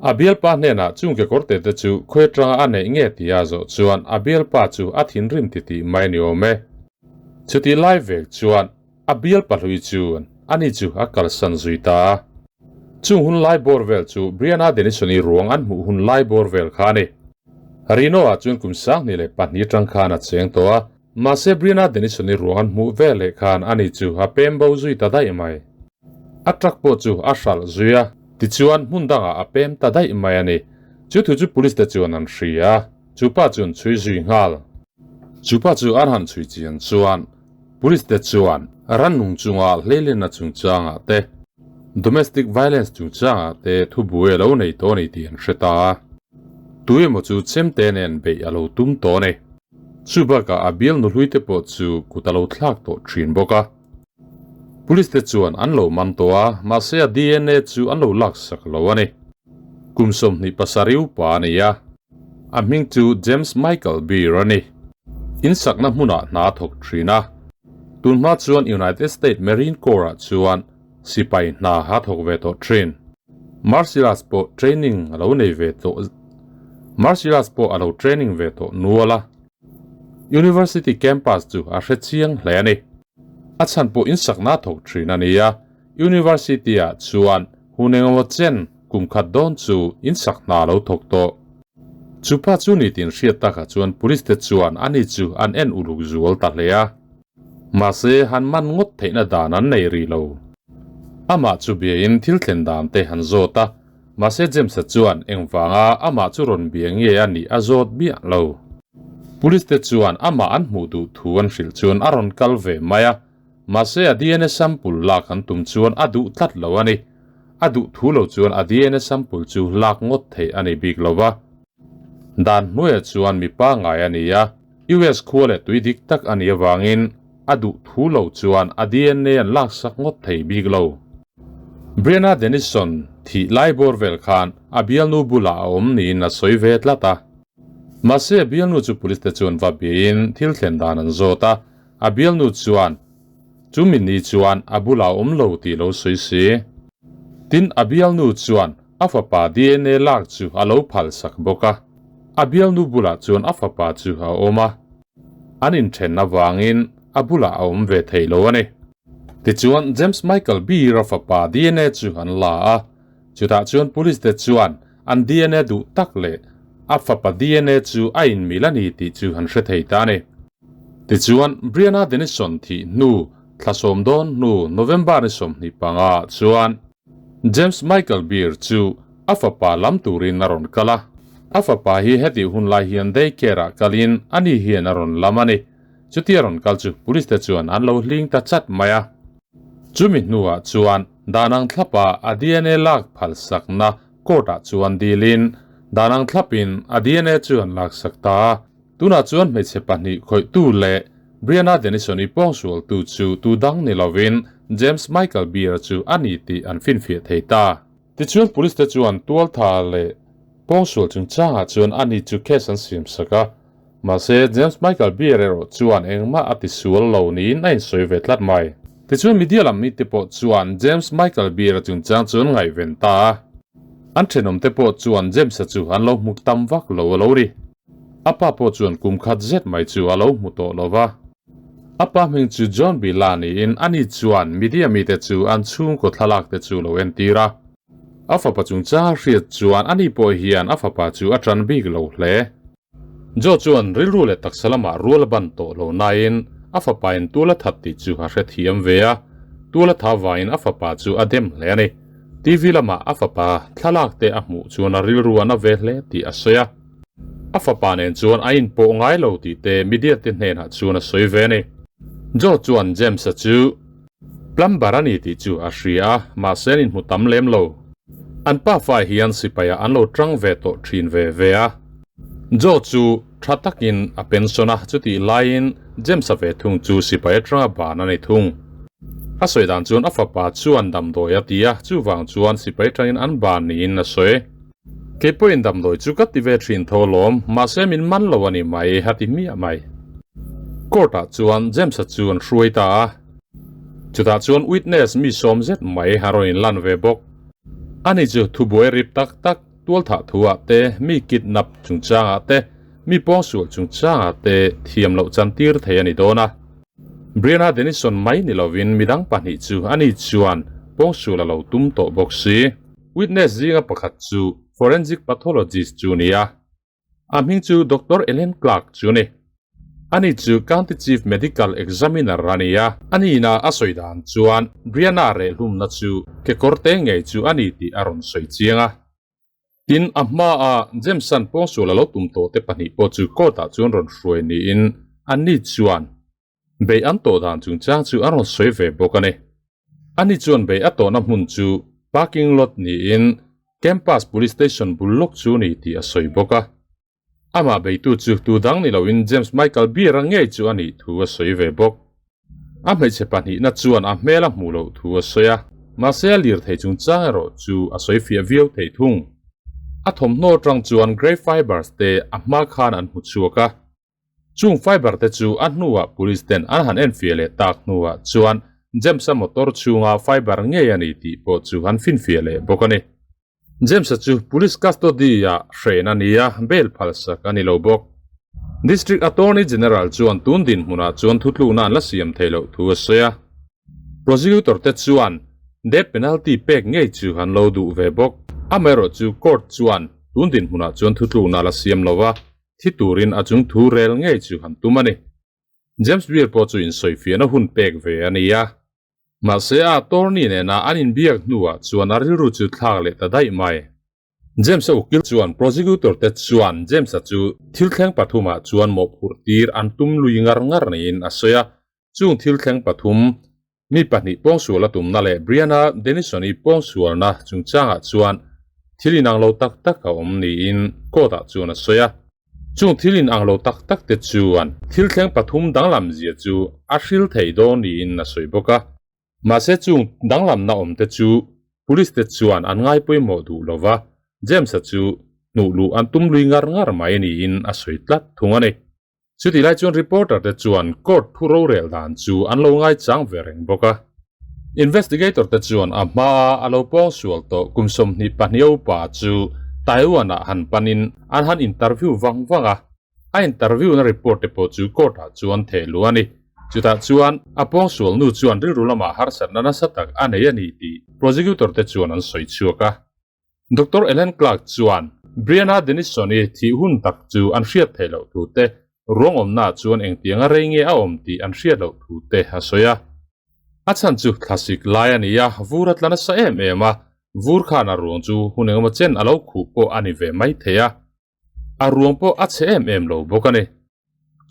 A bialpa hnenah chung kekawrte te chu khawi atanga a neih nge tia zawh chuan a bialpa chu a thinrim titih mai ni awm e. Chutih lai vek chuan a bialpa hlui chuan ani chu a kalsan zui ta a. Chung hun lai bawr vel chu Brianna Denison-i ruang an hmuh hun lai bawr vel kha a ni. Reno-ah chuan kum 2002 atang khan a cheng tawh a, Mahse Brianna Denison-i ruang an hmuh ve leh khan ani chu a pem bo zui ta daih mai. A truck pawh chu a hralh zui a, tichuan hmun dangah a pem ta daih mai a ni. Chu thu chu police te chuan an hria a, chu pa chu an chhui zui nghal. Chu pa chu an han chhui chian chuan police te chuan rannung chunga hleilenna chungchangah te, domestic violence chungchangah te thubuai a lo nei tawh a ni tih an hre ta a. Tu emaw chu chemte nen beih a lo tum tawh a ni. Chu bakah a bial nuhlui te pawh chu kut a lo thlak tawh thin bawk a. Police te chuan an lo man tawh a, mahse a dna chu an lo laksak lo a ni. Kum 27 upa a ni a, a hming chu James Michael Beer a ni. Insakna hmunah hna a thawk thin a, tunhma chuan United States Marine Corps ah chuan sipai hna a thawk ve tawh thin. Marcellus pawh training a lo nei ve tawh Marcellus pawh a lo training ve tawh nual a. University campus chu a hre chiang hle a ni. A chhan pawh insakna a thawk thin a ni a, University ah chuan hun engemaw chen kum khat dawn chu insak hna a lo thawk tawh. Chu pa chu ni tin hriat takah chuan police te chuan ani chu an en uluk zual ta hle a. Mahse, han man ngawt theihna dan an nei rih lo. Amah chu biain thil thlen dan te han zawt a, mahse James-a chuan engvanga amah chu rawn bia nge a nih a zawt miah lo. Police te chuan amah an hmuh duh thu an hrilh chuan a rawn kal ve mai a, mahse a dna sample lak an tum chuan a duh tlat lo a ni. A duh thu lo chuan a dna sample chu lak ngawt theih a ni bik lo va. Dan hnuaiah chuan mipa ngai a ni a. US khua leh tui dik tak a nih avangin a duh thu lo chuan a dna an laksak ngawt thei bik lo. Brianna Denison thih lai bawr vel khan a bialnu bulah a awm niin a sawi ve tlat a. Mahse a bialnu chu police te chuan va biain thil thlen dan an zawt a, a bialnu chuan chu mi ni chuan a bulah a awm lo tih lo sawi si. Tin a bialnu chuan a fapa dna lak chu a lo phalsak bawk a. A bialnu bulah chuan a fapa chu a awm a, an inthen avangin a bulah a awm ve thei lo a ni. Tichuan, James Michael Beer-a fapa dna chu an la a, chutah chuan police te chuan an dna duh tak leh a fapa dna chu a inmil a ni tih chu an hre thei ta a ni. Tichuan, Brianna Denison thih hnu thla sawm dawn hnu November ni 25 chuan James Michael Beer chu a fapa lam turin a rawn kal a. A fapa hi hetih hun lai hian day care-ah kalin ani hian a rawn lam a ni. Chutia rawn kal chu police te chuan an lo hling ta chat mai a. Chumi hnuah chuan dan ang thlapa a DNA lak phalsakna court-ah chuan dilin dan ang thlapin a DNA chu an laksak ta a. Tunah chuan hmeichhe pahnih khawihtu leh Brianna Denison-i pawngsualtu chu tu dang ni lovin James Michael Beer chu a ni tih an finfiah thei ta. Tichuan police te chuan tualtha leh pawngsual chungchangah chuan a ni chu case an siamsak a, mahse James Michael Beer erawh chuan engmah a tisual lo niin a insawi ve tlat mai. Tichuan media lam mite pawh chuan James Michael Beer-a chungchang chu an ngaihven ta a, an thenawmte pawh chuan James-a chu an lo hmu tam vak lo a lo ri. A pa pawh chuan kum khat zet mai chu a lo hmu tawh lo va. A pa hming chu John Bila niin ani chuan media mite chu an chhungkaw thlalak te chu lo entir a. A fapa chungchang a hriat chuan ani pawh hian a fapa chu a tan bik lo hle. Joe chuan rilru leh taksa lamah rual a ban tawh lo nain a fapa in tual a that tih chu a hrethiam ve a, tual a tha vangin a fapa chu a dem hle a ni. TV lamah a fapa thlalak te a hmuh chuan a rilru a na ve hle tih a sawi a. A fapa nen chuan a inpawh ngai lo tih te media te hnenah chuan a sawi ve a ni. Joe chuan James-a chu plumber a ni tih chu a hria a, mahse an inhmu tam lem lo. An pafa hian sipaiah an lo tang ve tawh thin ve ve a. Joe chu tha takin a pension a, chutih laiin James-a ve thung chu sipai atanga ban a ni thung. A sawi dan chuan a fapa chuan damdawi a ti a, chuvang chuan sipai atangin an ban niin a sawi. Kei pawhin damdawi chu ka ti ve thin tho alawm, mahse min man lo a ni mai, a ti miah mai. Court-ah chuan James-a chu an hruai ta a, chutah chuan witness mi sawm zet mai a rawn inlan ve bawk. Ani chu thubuai rip tak tak, tualthah thuah te, mi kidnap chungchangah te, mi pawngsual chungchangah te thiam loh chantir thei a ni dawn a. Brianna Denison mai ni lovin midang pahnih chu ani chuan pawngsual a lo tum tawh bawk si. Witness zinga pakhat chu forensic pathologist chu ni a, a hming chu Doctor Ellen Clark chu ni. Ani chu County Chief Medical Examiner a ni a, a nihna a sawi dan chuan Brianna rehhlumna chu kekawr te ngei chu a ni tih a rawn sawi chiang a. Tin, a hmaa Jameson pawngsual a lo tum tawh te pahnih pawh chu court-ah chuan rawn hruai niin anni chuan Bei an tawh dan chungchang chu an rawn sawi ve bawk a ni. Ani chuan bei a tawhna hmun chu parking lot niin campus police station bul lawk chu ni tih a sawi bawk a. Amah beitu chu tu dang ni loin James Michael Beer-a ngei chu a nih thu a sawi ve bawk. A hmeichhe pahnihna chuan a hmel a hmuh loh thu a sawi a, mahse a lirthei chungchang erawh chu a sawi fiah viau thei thung. A thawmhnaw atang chuan grey fibres te a hma khan an hmu chhuak a. Chung fiber te chu a hnuah police ten an han enfiah leh tak hnuah chuan James-a motor chhunga fiber ngei a ni tih pawh chu an finfiah leh bawk a ni. James-a chu police custody-ah hren a ni a, bail phalsak a ni lo bawk. District Attorney General chuan tun dinhmunah chuan thutlukna an la siam theih loh thu a sawi a. Prosecutor te chuan death penalty pek ngei chu an lo duh ve bawk. Amaherawhchu court chuan tun dinhmunah chuan thutlukna a la siam lo a. Thi turin a chung thu rel ngei chu han tum a ni. James Beer pawh chu insawifiahna hun pek ve a ni a. Mahse a attorney nena an inbiak hnuah chuan a rilru chu thlak leh ta daih mai. James-a ukil chuan prosecutor te chuan James-a chu thil thleng pathumah chuan mawhphurh tir an tum lui ngar ngar niin a sawi a. Chung thil thleng pathum, mi pahnih pawngsual a tumna leh Brianna Denison-i pawngsualna chungchangah chuan thil inang lo tak tak a awm niin court-ah chuan a sawi a. Chung thil inang lo tak tak te chuan thil thleng pathum danglam zia chu a hril thei dawn niin a sawi bawk a. Mahse chung danglamna awm te chu police te chuan an ngai pawimawh duh lo va, James-a chu hnuh luh an tum lui ngar ngar mai niin a sawi tlat thung a ni. Chutih lai chuan reporter te chuan court thu rorel dan chu an lo ngaichang ve reng bawk a. Investigator te chuan a hmaa a lo pawngsual tawh kum 22 upa chu Taiwan ah han panin an han interview vang vang a. A interview na report te pawh chu court ah chuan theh luh a ni. Chutah chuan a pawngsual nu chuan rilru lamah harsatna nasa tak a nei a ni tih prosecutor te chuan an sawi chhuak a. Doctor Ellen Clark chuan Brianna Denison-i thih hun tak chu an hriat theih loh thu te, Ruang awmna ah chuan engtianga rei nge a awm tih an hriat loh thu te a sawi a. A chhan chu thlasik lai a ni a, vur a tla nasa em em a, vur khan a ruang chu hun engemaw chen a lo khuh pawh a ni ve mai thei a. A ruang pawh a chhe em em lo bawk a ni.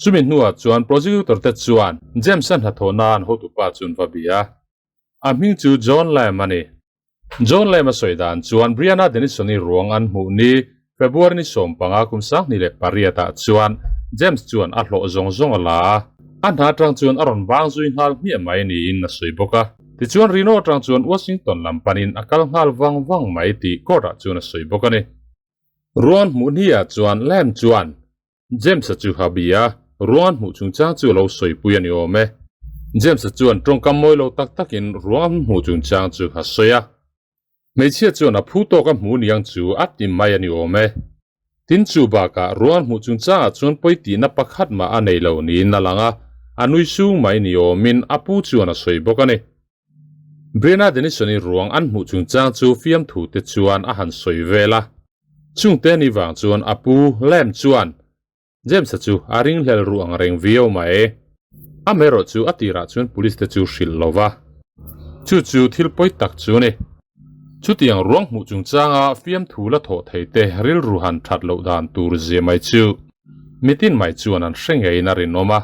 Chumi hnuah chuan prosecutor te chuan James-a hnathawh nan hotupa chu an va bia a. A hming chu John Lamb a ni. John Lamb a sawi dan chuan Brianna Denison-i ruang an hmuh ni February ni 15 kum 2008 ah chuan James chuan a hlawh zawng zawng a la a, a hna atang chuan a rawn bang zui nghal hmiah mai niin a sawi bawk a. Tichuan Reno atang chuan Washington lam panin a kal nghal vang vang mai tih court ah chuan a sawi bawk a ni. Ruang hmuh hniah chuan Lamb chuan James-a chu ha bia, ruang an hmuh chungchang chu a lo sawipui a ni awm e. James-a chuan tawngkam mawi lo tak takin ruang an hmuh chungchang chu a sawi a. Hmeichhia chuan a phu tawk a hmu niang chu a ti mai a ni awm e. Tin chu bakah ruang an hmuh chungchangah chuan pawi tihna pakhat mah a nei lo niin a lang a, a nui sung mai ni awmin a pu chuan a sawi bawk a ni. Brianna Denison-i ruang an hmuh chungchang chu fiamthu te chuan a han sawi vel a. Chungte ni vang chuan a pu Lamb chuan James-a chu a ringhlel ruh ang reng viau mai. Amaherawh chu a tirah chuan police te chu hrilh lo va. Chu chu thil pawi tak chu a ni. Chutiang ruang hmuh chungchanga fiamthu la thawh thei te rilru han that loh dan tur zia mai chu mitin mai chuan an hre ngeiin a rinawm a.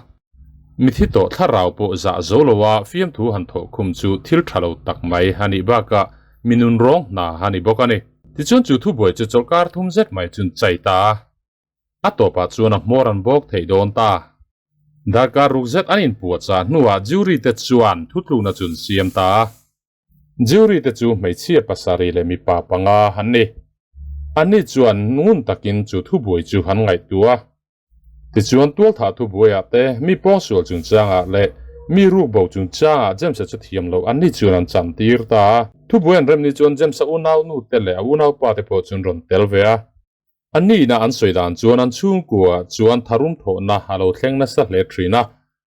Mithi tawh thlarau pawh zah zo loa fiamthu han thawh khum chu thil tha lo tak mai a nih bakah mi nun rawng hna a ni bawk a ni. Tichuan chu thubuai chu chawlhkar thum zet mai chun chai ta a, a tawpah chuan a hmawr an bawk theih dawn ta. Darkar ruk zet an inpuahchah hnuah jury te chuan thutlukna chun siam ta a. Jury te chu hmeichhia pasarih leh mipa panga an ni. Anni chuan ngun takin chu thubuai chu an ngaihtuah a. Tichuan tualthah thubuaiah te, mi pawngsual chungchangah leh mi rukbo chungchangah James-a chu thiam loh an ni chuan an chan tir ta a. Thubuai an rem ni chuan James-a unau nute leh a unaupa te pawh chuan rawn tel ve a. An nihna an sawi dan chuan an chhungkua chuan tharum thawhna a lo thleng nasa hle thin a.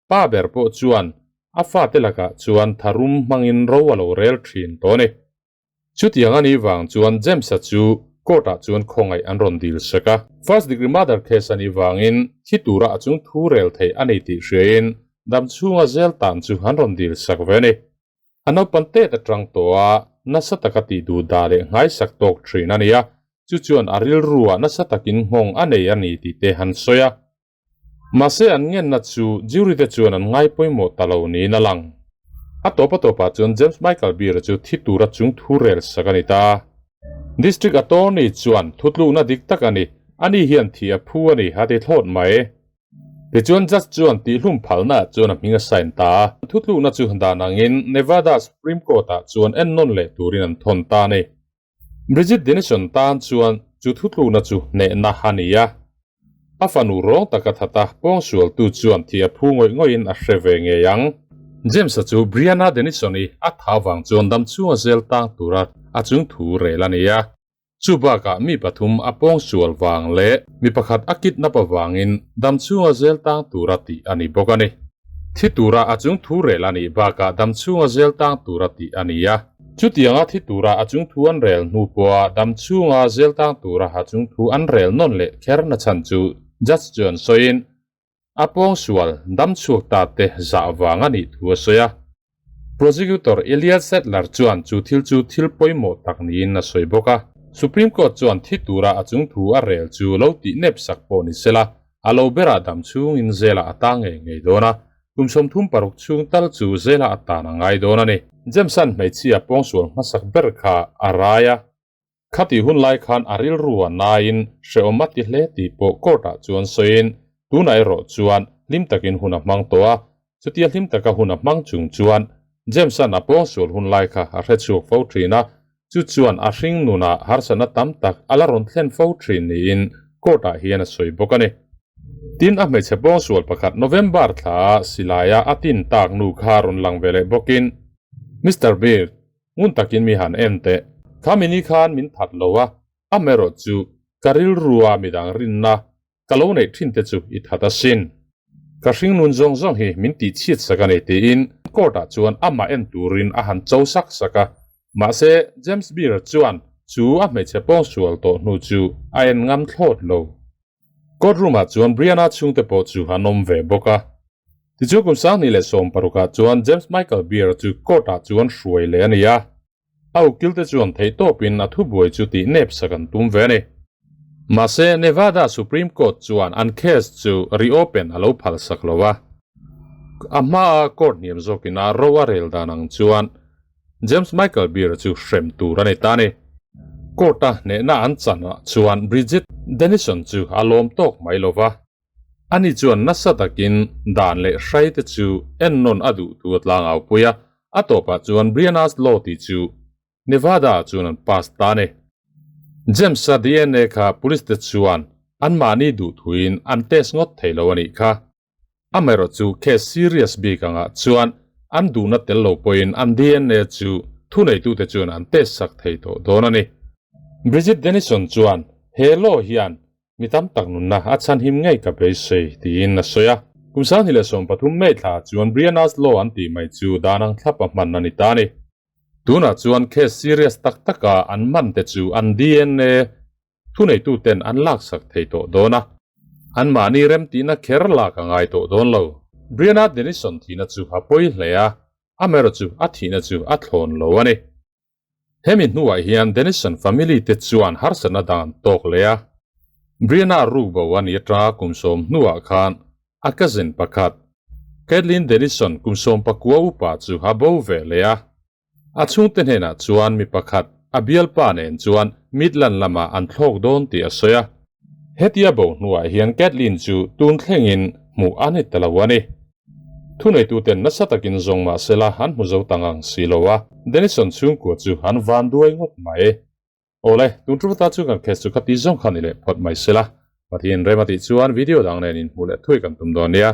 Pa ber pawh chuan a fate lakah chuan tharum hmangin ro a lo rel thin tawh a ni. Chutiang a nih vang chuan James-a chu court-ah chuan khawngaih an rawn dil sek a. First degree murder case a nih vangin thi tura a chung thu rel theih a ni tih hriain dam chhunga zel tan chu an rawn dil sak ve a ni. A naupan tet atang tawh a nasa taka tih duh dah leh nghaisak tawk thin a ni a, chu chuan a rilruah nasa takin nghawng a nei a ni tih te han sawi a. Mahse an ngenna chu jury te chuan an ngai pawimawh ta lo niin a lang. A tawp a tawpah chuan James Michael Beer-a chu thi tura chung thu rel sak a ni ta. District Attorney chuan thutlukna dik tak a ni, ani hian thi a phu a ni a ti thlawt mai. Tichuan judge chuan tihhlum phalna chuan a hming a sign ta a. Thutlukna chu dan angin Nevada Supreme Court-ah chuan ennawn leh turin an thawn ta a ni. Bridget Denison tan chuan chu thutlukna chu hnehna a ni a. A fanu rawng taka that a pawngsualtu chuan thi a phu ngawih ngawihin a hre ve ngei ang. James-a chu Brianna Denison-i a tha vang chuan dam chhunga zel tang tura a chung thu rel a ni a. Chu bakah mi pathum a pawngsual vang leh mi pakhat a kidnap avangin dam chhunga zel tang tura tih a ni bawk a ni. Thi tura a chung thu rel a nih bakah dam chhunga zel tang tura tih a ni a. Chutianga thi tura a chung thu an rel hnu pawha dam chhunga zel tang tura a chung thu an rel nawn leh kher na chhan chu Judge chuan sawiin a pawngsual dam chhuak ta te zah vang a nih thu a sawi a. Prosecutor Elias Sattler chuan chu thil chu thil pawimawh tak niin a sawi bawk a. Supreme Court chuan thi tura a chung thu a rel chu lo tih nep sak pawh ni sela, a lo berah dam chhungin zelah a ta ngei ngei dawn a, kum 36 chhung tal chu zelah a tan a ngai dawn a ni. James-a'n hmeichhia pawngsual hmasak ber kha a rai a, khatih hun lai khan a rilru a naiin hrehawm a ti hle tih pawh court-ah chuan sawiin tunah erawh chuan hlim takin hun a hmang tawh a, chutia hlim taka hun a hmang chung chuan James-a'n a pawngsual hun lai kha a hrechhuak fo thin a, chu chuan a hring nunah harsatna tam tak a la rawn thlen fo thin niin court-ah hian a sawi bawk a ni. Tin, a hmeichhe pawngsual pakhat November thla silaia a tin tak nu kha rawn lang ve leh bawkin, Mister Beard, ngun takin mi han en teh. Kha mini khan min that lo a, amaherawh chu ka rilrua midang rinna Ka lo neih thin te chu i that asin. Ka hringnun zawng zawng hi min tih chhiat sak a ni tiin court ah chuan amah en turin a han cho sak sak a. Mahse James Beer chuan chu a hmeichhe pawngsual tawh hnu chu a en ngam thlawt lo. Court room ah chuan Brianna chhungte pawh chu an awm ve bawk a. Tichuan kum 2016 ah chuan James Michael Beer chu court ah chuan hruai leh a ni a. A ukil te chuan theihtawpin a thubuai chu tih nep sak an tum ve a ni. Mahse, Nevada Supreme Court chuan an case chu reopen a lo phal sak lo a. A hmaa court hniam zawkin a ro a rel dan ang chuan James Michael Beer chu hrem tur a ni ta a ni. Court-a hnehna an chanah chuan Bridget Denison chu a lawm tawk mai lo va. Ani chuan nasa takin dan leh hrai te chu ennawn a duh thu a tlangau pui a, a tawpah chuan Brianna's Law tih chu Nevada-ah chuan an pass ta a ni. James-a DNA kha police te chuan anmahni duh thuin an test ngawt thei lo a nih kha. Amaherawh chu case serious bik angah chuan an duhna tel lo pawhin an DNA chu thuneitute chuan an test sak thei tawh dawn a ni. Bridget Denison chuan he law hian Mi tam tak nunna a chhanhim ngei ka beisei, tiin a sawi a. Kum 2013 May thla chuan Brianna's Law an tih mai chu dan ang thlap a hman a ni ta a ni. Tunah chuan case serious tak taka an man te chu an DNA thuneituten an laksak thei tawh dawn a. Anmahni remtihna kher lak a ngai tawh dawn lo. Brianna Denison thihna chu a pawi hle a, amaherawhchu a thihna chu a thlawn lo a ni. Hemi hnuah hian Denison family te chuan harsatna dang an tawk leh a. Brianna ruk bo a ni atanga kum sawm hnuah khan a cousin pakhat, Kaitlyn Denison kum 19 upa chu a bo ve leh a. A chhungte hnenah chuan mi pakhat a bialpa nen chuan Midland lamah an thlawk dawn tih a sawi a. Hetia bo hnuah hian Kaitlyn chu tun thlengin hmuh a ni ta lo a ni. Thuneituten nasa takin zawng mah sela an hmu zo ta ngang si lo a, Denison chhungkua chu an van duai ngawt mai. Awle, tun ṭul ta chu kan case chu kha ti zawng kha ni leh phawt mai sela. Pathian rem a tih chuan video dang nen inhmuh leh thui kan tum dawn nia.